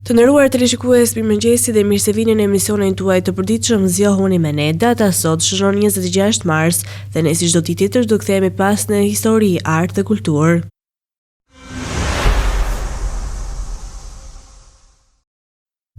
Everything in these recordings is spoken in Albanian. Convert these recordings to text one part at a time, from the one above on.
Të nderuar teleshikues, mirëmëngjesi dhe mirë se vini në emisionin tuaj të përditshëm Zgjohuni me ne. Data sot shënon 26 mars dhe ne si çdo ditë tjetër do kthehemi pas në histori, art dhe kulturë.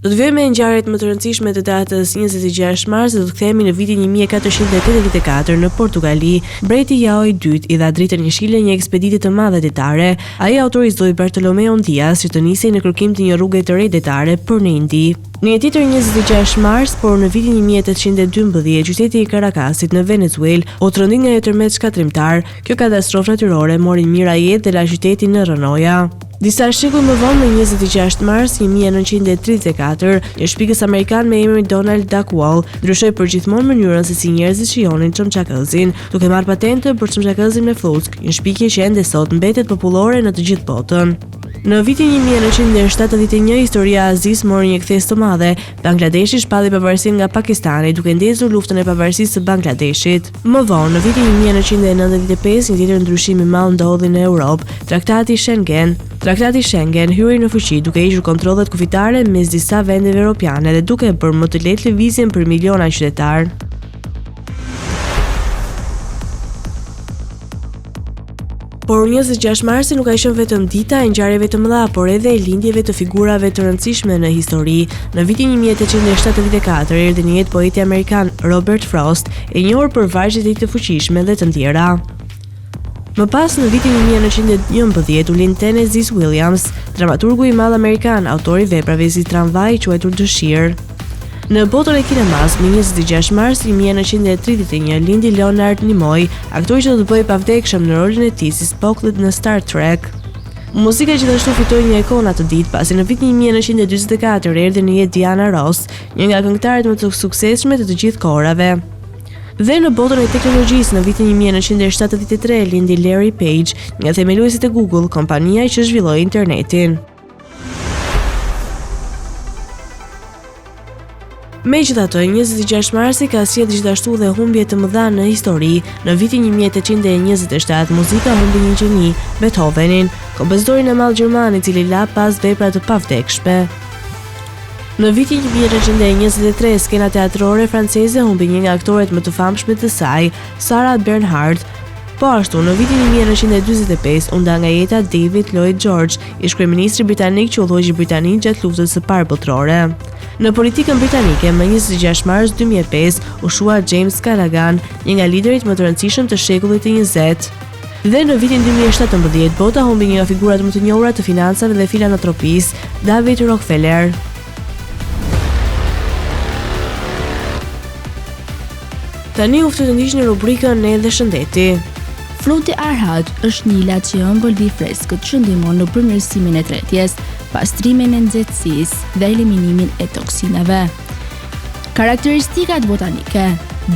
Do të vijojmë me ngjarjet më të rëndësishme të datës 26 mars dhe do të kthehemi në vitin 1484 në Portugali. Mbreti Joao i dytë i dha dritën jeshile një ekspedite të madhe detare. Ai autorizoi Bartolomeon Dias që të nisej në kërkim të një rruge të re detare për në Indi. Në një tjetër 26 mars, por në vitin 1812, qyteti i Caracasit në Venezuelë u trondit nga një tërmet shkatërrimtar. Kjo katastrofë natyrore mori mijëra jetë dhe la qytetin në rrënoja. Disa shekuj më vonë, më 26 mars 1934, një shpikës amerikan me emrin Donald Duck Wall ndryshoi përgjithmonë mënyrën se si njerëzit shijonin çamçakëzin, duke marrë patentën për çamçakëzin me flluskë, një shpikje që ende sot mbetet popullore në të gjithë botën. Në vitin 1971, historia e Azisë mori një kthesë të madhe. Bangladeshi shpalli pavarësinë nga Pakistani, duke ndezur luftën e pavarësisë së Bangladeshit. Më vonë, në vitin 1995, një tjetër ndryshim i madh ndodhi në Europë, Traktati Schengen. Traktati Schengen hyri në fuqi duke hequr kontrollet kufitare mes disa vendeve europiane dhe duke e bërë më të lehtë lëvizjen për miliona qytetarë. Por 26 marsi nuk ka qenë vetëm dita e ngjarjeve të mëdha, por edhe e lindjeve të figurave të rëndësishme në histori. Në vitin 1874 erdhi në jetë poeti amerikan Robert Frost, i njohur për vargjet e tij të fuqishme dhe të ndjera. Më pas, në vitin 1911 u lind Tennessee Williams, dramaturgu i madh amerikan, autor i veprave si Tramvaji i quajtur Dëshirë. Në botën e kinemas, më 26 mars 1931 lindi Leonard Nimoy, aktori që do të bëhej i pavdekshëm në rolin e tij si Spock në Star Trek. Muzika gjithashtu fitoi një ikonë atë ditë, pasi në vitin 1944 erdhi në jetë Diana Ross, një nga këngëtaret më të suksesshme të të gjithë kohërave. Dhe në botën e teknologjisë në vitin 1973 lindi Larry Page, një nga themeluesit e Google, kompania që zhvilloi internetin. Megjithatë, 26 marsi ka sjellë gjithashtu dhe humbje të mëdha në histori. Në vitin 1827, muzika humbi një gjeni, Beethovenin, kompozitorin e madh gjerman i cili la pas vepra të pavdekshme. Në vitin 1923, skena teatrore franceze humbi një nga aktoret më të famshme të saj, Sarah Bernhardt. Po ashtu, në vitin 1945 u nda nga jeta David Lloyd George, ish-kryeministri britanik që udhëhoqi Britaninë gjatë Luftës së Parë Botërore. Në politikën britanike, më 26 mars 2005, u shua James Callaghan, një nga liderët më të rëndësishëm të shekullit të 20. Dhe në vitin 2017, bota humbi një nga figurat më të njohura të financave dhe filantropisë, David Rockefeller. Tani ju ftoj të ndiqni rubrikën Ne dhe Shëndeti. Fruti arhat është një ilaç i ëmbël dhe i freskët që ndihmon në përmirësimin e tretjes, pastrimin e nxehtësisë dhe eliminimin e toksinave. Karakteristikat botanike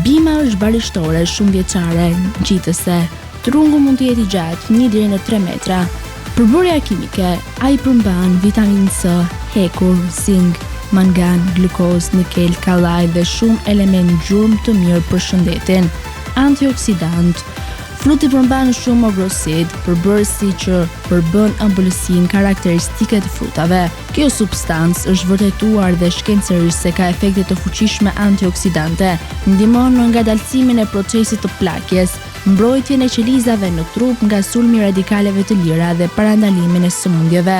Bima është barishtore, shumëvjeçare, ngjitëse. Trungu mund të jetë i gjatë, 1 deri në 3 metra. Përbërja kimike, ai përmban vitaminë C, hekur, zink, mangan, glukozë, nikel, kallaj dhe shumë elementë gjurmë të mirë për shëndetin. Antioksidant. Fruti përmban shumë mogrozid, përbërësi që përbën ëmbëlsinë karakteristike të frutave. Kjo substancë është vërtetuar dhe shkencërisht se ka efekte të fuqishme antioksidante, ndihmon në ngadalësimin e procesit të plakjes, mbrojtjen e qelizave në trup nga sulmi i radikaleve të lira dhe parandalimin e sëmundjeve.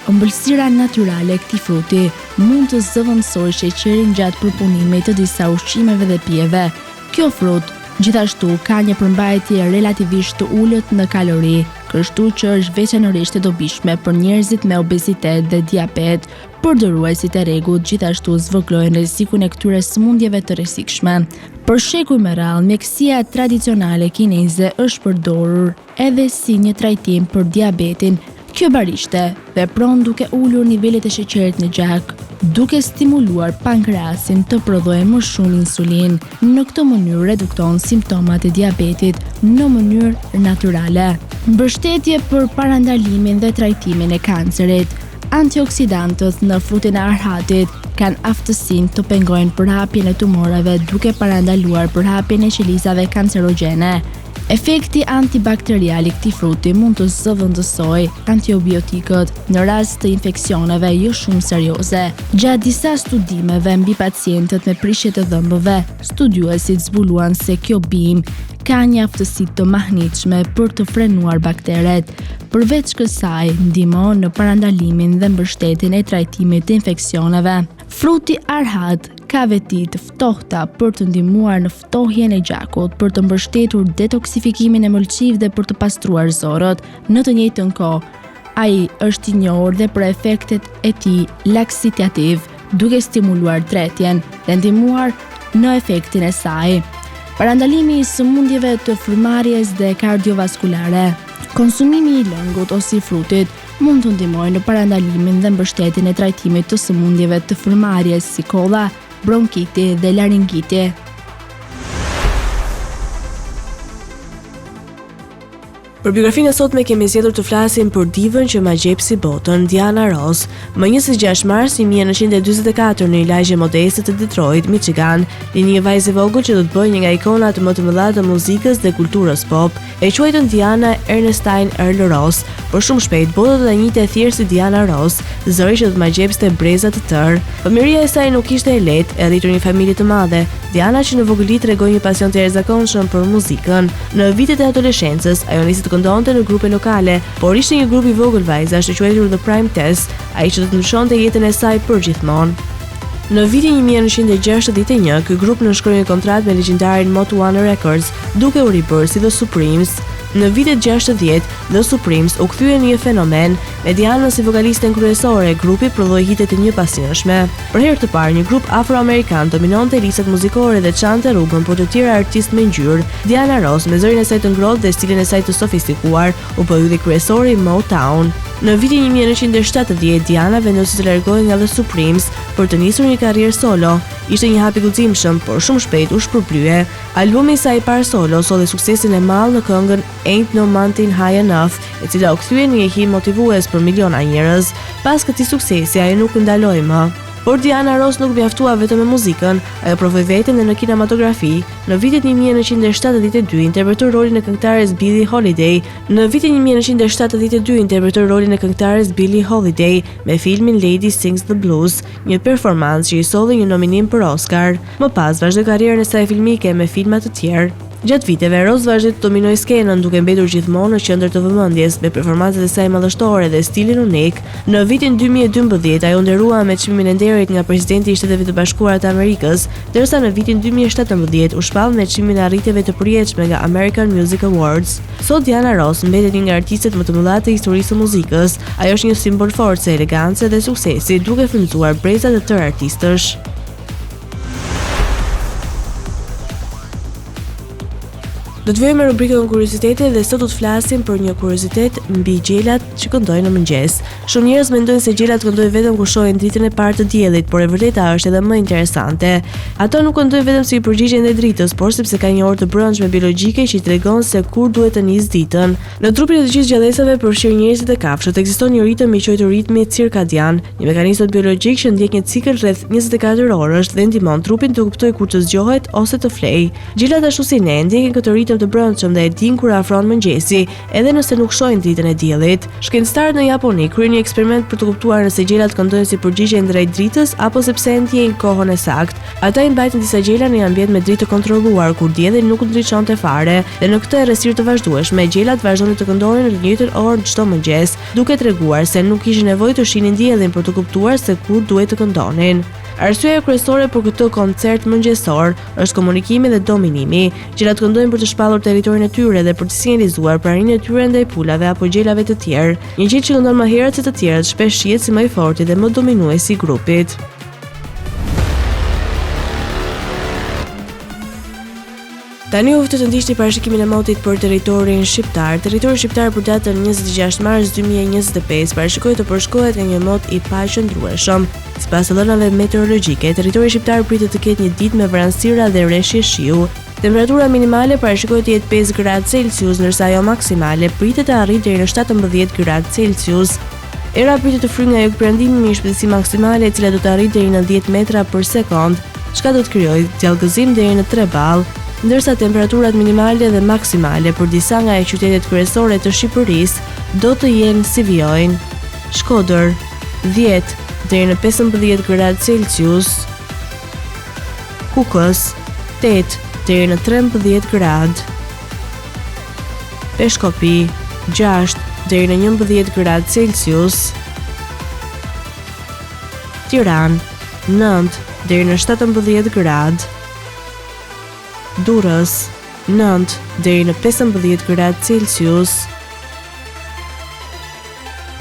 Ëmbëlsira natyrale e këtij fruti mund të zëvendësojë sheqerin gjatë përpunimit të disa ushqimeve dhe pijeve. Kjo frut, gjithashtu, ka një përmbajtje relativisht të ulët në kalori, kështu që është veçanërisht e dobishme për njerëzit me obezitet dhe diabet. Përdoruesit e rregullt gjithashtu zvogëlojnë rrezikun e këtyre sëmundjeve të rrezikshme. Për shekuj me radhë, mjekësia tradicionale kineze është përdorur edhe si një trajtim për diabetin. Kjo barishte vepron duke ulur nivelet e sheqerit në gjak, duke stimuluar pankreasin të prodhojë më shumë insulinë. Në këtë mënyrë redukton simptomat e diabetit në mënyrë natyrale. Mbështetje për parandalimin dhe trajtimin e kancerit. Antioksidantët në frutin e arhatit kanë aftësinë të pengojnë përhapjen e tumoreve duke parandaluar përhapjen e qelizave kancerogjene. Efekti antibakterial i këtij fruti mund të zëvendësojë antibiotikët në rast të infeksioneve jo shumë serioze. Gjatë disa studimeve mbi pacientët me prishje të dhëmbëve, studiuesit zbuluan se kjo bimë ka një aftësi të mahnitshme për të frenuar bakteret. Përveç kësaj, ndihmon në parandalimin dhe mbështetjen e trajtimit të infeksioneve. Fruti arhat ka veti të ftohta për të ndihmuar në ftohjen e gjakut, për të mbështetur detoksifikimin e mëlçive dhe për të pastruar zorrët. Në të njëjtën kohë, ai është i njohur dhe për efektet e tij laksitativ, duke stimuluar tretjen dhe ndihmuar në efektin e saj. Parandalimi i sëmundjeve të frymëmarrjes dhe kardiovaskulare. Konsumimi i lëngut ose i frutit mund të ndihmojë në parandalimin dhe mbështetjen e trajtimit të sëmundjeve të frymëmarrjes si kolla, bronkiti dhe laringiti. Për biografinë e sotme kemi zgjedhur të flasim për divën që magjepsi botën, Diana Ross. Më 26 mars 1944 në një lagje modeste të Detroit, Michigan, lindi një vajzë e vogël që do të bëhej një nga ikonat më të mëdha të muzikës dhe kulturës pop. E quajtën Diana Ernestine Earl Ross, por shumë shpejt bota do ta njihte thjesht si Diana Ross, zëri që do të magjepste breza të tërë. Fëmijëria e saj nuk ishte e lehtë, e rritur në një familje të madhe, Diana që në vogëli tregoi një pasion të jashtëzakonshëm për muzikën. Në vitet e adoleshencës, ajo nisi të këndonte në grupe lokale, por ishte një grup i vogël vajzash të quajtur The Primettes, ai që do të ndryshonte jetën e saj përgjithmonë. Në vitin 1961, ky grup nënshkroi një kontratë me legjendarin Motown Records, duke u ribërë si The Supremes. Në vitet 60, The Supremes u kthyen në një fenomen, me Dianën si vokalisten kryesore, grupi prodhoi hite të njëpasnjëshme. Për herë të parë, një grup afroamerikan dominonte listat muzikore dhe çante rrugën për të tjerë artistë me ngjyrë. Diana Ross, me zërin e saj të ngrohtë dhe stilin e saj të sofistikuar, u bë ylli kryesor i Motown. Në vitin 1970, Diana vendosi të largohej nga The Supremes për të nisur një karrierë solo. Ishte një hap i guximshëm, por shumë shpejt u shpërblye. Albumi i saj i parë solo solli suksesin e madh në këngën Ain't No Mountain High Enough, e cila u kthye në një himn motivues për miliona njerëz. Pas këtij suksesi, ajo nuk ndaloi më. Por Diana Ross nuk u mjaftua vetëm me muzikën, ajo provoi veten dhe në kinematografi. Në vitin 1972 interpretoi rolin e këngëtares Billie Holiday. Në vitin 1972 interpretoi rolin e këngëtares Billie Holiday me filmin Lady Sings the Blues, një performancë që i solli një nominim për Oscar. Më pas vazhdoi karrierën e saj filmike me filma të tjerë. Gjatë viteve, Ross vazhdoi të dominojë skenën, duke mbetur gjithmonë në qendër të vëmendjes me performancat e saj madhështore dhe stilin unik. Në vitin 2012, ajo u nderua me çmimin e nderit nga presidenti i Shteteve të Bashkuara të Amerikës, ndërsa në vitin 2017 u shpall me çmimin e arritjeve të përjetshme nga American Music Awards. Sot Diana Ross mbetet një nga artistet më të mëdha të historisë së muzikës. Ajo është një simbol force, elegance dhe suksesi, duke frymëzuar breza të tërë artistësh. Do të vijojmë me rubrikën Kuriozitete dhe sot do të flasim për një kuriozitet mbi gjelat që këndojnë në mëngjes. Shumë njerëz mendojnë se gjelat këndojnë vetëm kur shohin dritën e parë të diellit, por e vërteta është edhe më interesante. Ato nuk këndojnë vetëm si përgjigje ndaj dritës, por sepse ka një orë të brendshme biologjike që i tregon se kur duhet të nisë ditën. Në trupin e të gjithë gjallesave, përfshirë njerëzit dhe kafshët, ekziston një ritëm i quajtur ritmi cirkadian. Një mekanizëm biologjik që ndjek një cikël rreth 24 orësh dhe ndihmon trupin të kuptojë kur të zgjohet ose të flejë. Gjelat ashtu si ne, ndjekin këtë ritëm të brendshëm dhe e dinë kur afron mëngjesi, edhe nëse nuk shohin dritën e diellit. Shkencëtarët në Japoni kryen një eksperiment për të kuptuar nëse gjelat këndojnë si përgjigje ndaj dritës apo sepse e ndjejnë kohën e saktë. Ata i mbajtën disa gjela në një ambient me dritë të kontrolluar, kur dielli nuk ndriçonte fare, dhe në këtë errësirë të vazhdueshme, gjelat vazhdonin të këndonin në të njëjtën orë çdo mëngjes. duke treguar se nuk kishin nevojë të shihnin diellin për të kuptuar se kur duhej të këndonin. Arsyeja kryesore për këtë koncert mëngjesor është komunikimi dhe dominimi. Gjelat këndojnë për të shpallur territorin e tyre dhe për të sinjalizuar praninë e tyre ndaj pulave apo gjelave të tjerë. Një gjel që këndon më herët se të tjerët shpesh shihet si më i forti dhe më dominuesi i grupit. Tani ju ftoj të ndiqni parashikimin e motit për territorin shqiptar. Territori shqiptar për datën 26 mars 2025 parashikohet të përshkohet nga një mot i paqëndrueshëm. Sipas të dhënave meteorologjike, territori shqiptar pritet të ketë një ditë me vranësira dhe reshje shiu. Temperatura minimale parashikohet të jetë 5 gradë Celsius, ndërsa ajo maksimale pritet të arrijë deri në 17 gradë Celsius. Era pritet të fryjë nga jugperëndimi me një shpejtësi maksimale e cila do të arrijë deri në 10 metra për sekondë, çka do të krijojë djallëzim deri në 3 ballë. Ndërsa temperaturat minimale dhe maksimale për disa nga qytetet kryesore të Shqipërisë do të jenë si vijojnë. Shkodër, 10 deri në 15 gradë Celsius, Kukës, 8 deri në 13 gradë, Peshkopi, 6 deri në 11 gradë Celsius, Tiranë, 9 deri në 17 gradë. Durrës, 9 deri në 15 gradë Celsius.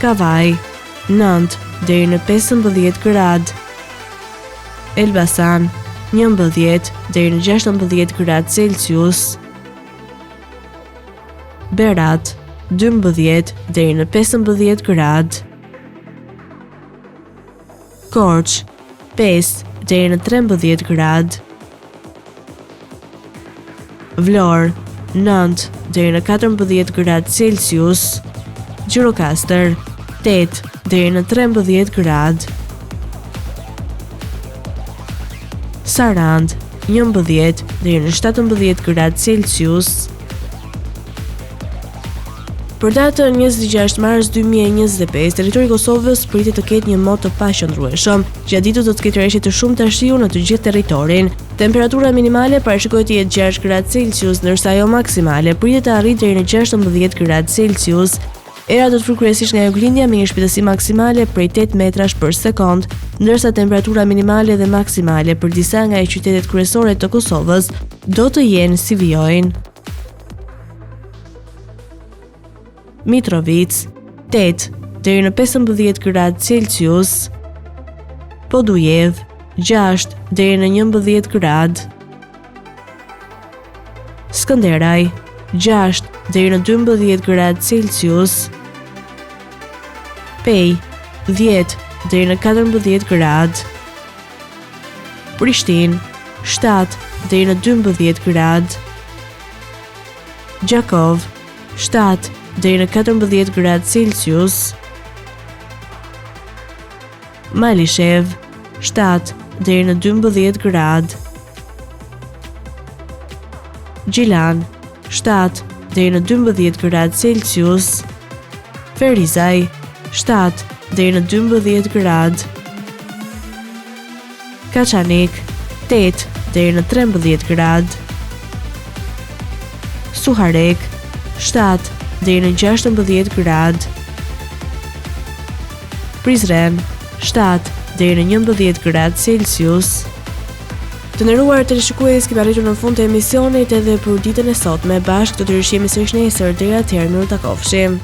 Kavajë, 9 deri në 15 gradë. Elbasan, 11 deri në 16 gradë Celsius. Berat, 12 deri në 15 gradë. Korçë, 5 deri në 13 gradë. Vlorë, 9 deri në 14 gradë Celsius. Gjirokastër, 8 deri në 13 gradë. Sarandë, 11 deri në 17 gradë Celsius. Për datën 26 mars 2025, territori i Kosovës pritet të ketë një mot të paqëndrueshëm. Gjatë ditës do të ketë reshje të shumta shiu në të gjithë territorin. Temperatura minimale parashikohet të jetë 6 gradë Celsius, ndërsa ajo maksimale pritet të arrijë deri në 16 gradë Celsius. Era do të fryjë kryesisht nga juglindja me një shpejtësi maksimale prej 8 metrash për sekond, ndërsa temperatura minimale dhe maksimale për disa nga qytetet kryesore të Kosovës do të jenë si vijojnë. Mitrovicë, 8 deri në 15 gradë Celsius. Podujevë, 6 deri në 11 gradë. Skënderaj, 6 deri në 12 gradë Celsius. Pejë, 10 deri në 14 gradë. Prishtinë, 7 deri në 12 gradë. Gjakovë, 7 deri në 14 gradë Celsius. Malishevë, 7 deri në 12 gradë. Gjilan, 7 deri në 12 gradë Celsius. Ferizaj, 7 deri në 12 gradë. Kaçanik, 8 deri në 13 gradë. Suharekë, 7 deri në 16 gradë. Prizren, 7 deri në 11 gradë Celsius. Të nderuar teleshikues, kemi arritur në fund të emisionit edhe për ditën e sotme. Bashkë do të rishihemi sërish nesër, deri atëherë, mirutakofshim.